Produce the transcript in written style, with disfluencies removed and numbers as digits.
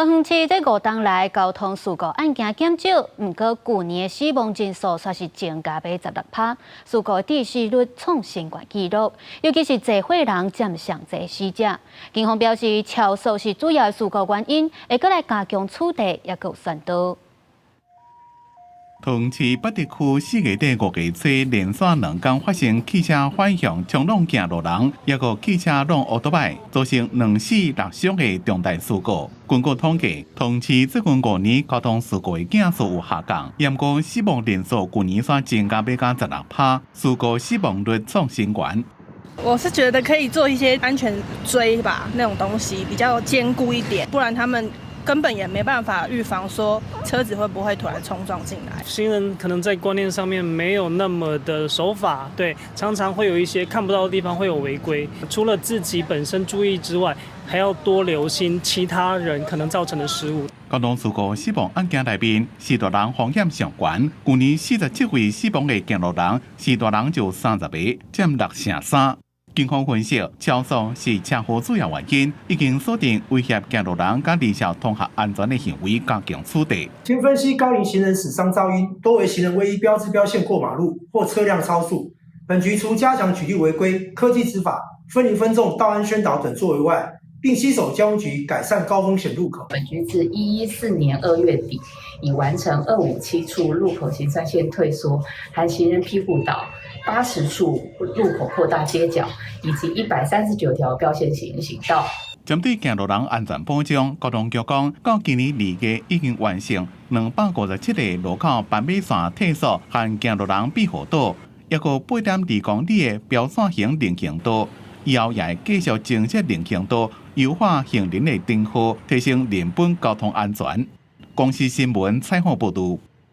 桃園市這5冬來交通事故案件減少，毋過舊年的死亡人數卻是增加16%，事故致死率創新懸紀錄，尤其是坐貨人佔上濟死者。警方表示，超速是主要的事故原因，會閣來加強取締，抑閣有宣導。桃園市八德區4月底5月初連續2工發生汽車反向衝撞行路人，抑閣汽車挵歐多擺，造成2死6傷的重大事故。根據統計，桃園市最近5年交通事故的件數有下降，毋過死亡人數舊年煞增加欲甲16%，事故死亡率創新懸。我是覺得可以做一些安全錐吧，那種東西比較堅固一點，不然他們根本也沒辦法預防說車子會不會突然衝撞進來。行人可能在觀念上面沒有那麼的守法，對，常常會有一些看不到的地方會有違規。除了自己本身注意之外，還要多留心其他人可能造成的失誤。交通事故死亡案件內面，序大人風險上懸。舊年47位死亡的行路人，序大人就30個，佔6成3。警方分析，超速是車禍主要原因，已經鎖定威脅行路人佮離校同學安全的行為，加強處理。經分析高齡行人死傷肇因，多為行人未依標誌標線過馬路或車輛超速。本局除加強取締違規、科技執法、分齡分眾、道安宣導等作為外，並攜手交通局改善高風險路口。本局自114年2月底已完成257處路口行車線退縮和行人庇護島，80處路口擴大街角，以及139條標線行人行道。針對行路人安全保障，交通局講，到今年2月已經完成257個路口斑馬線退縮和行路人庇護島，抑閣8.2公里的標線型人行道。以後也會繼續增設人行道，優化行人的燈號，提升人本交通安全。公視新聞採訪報導。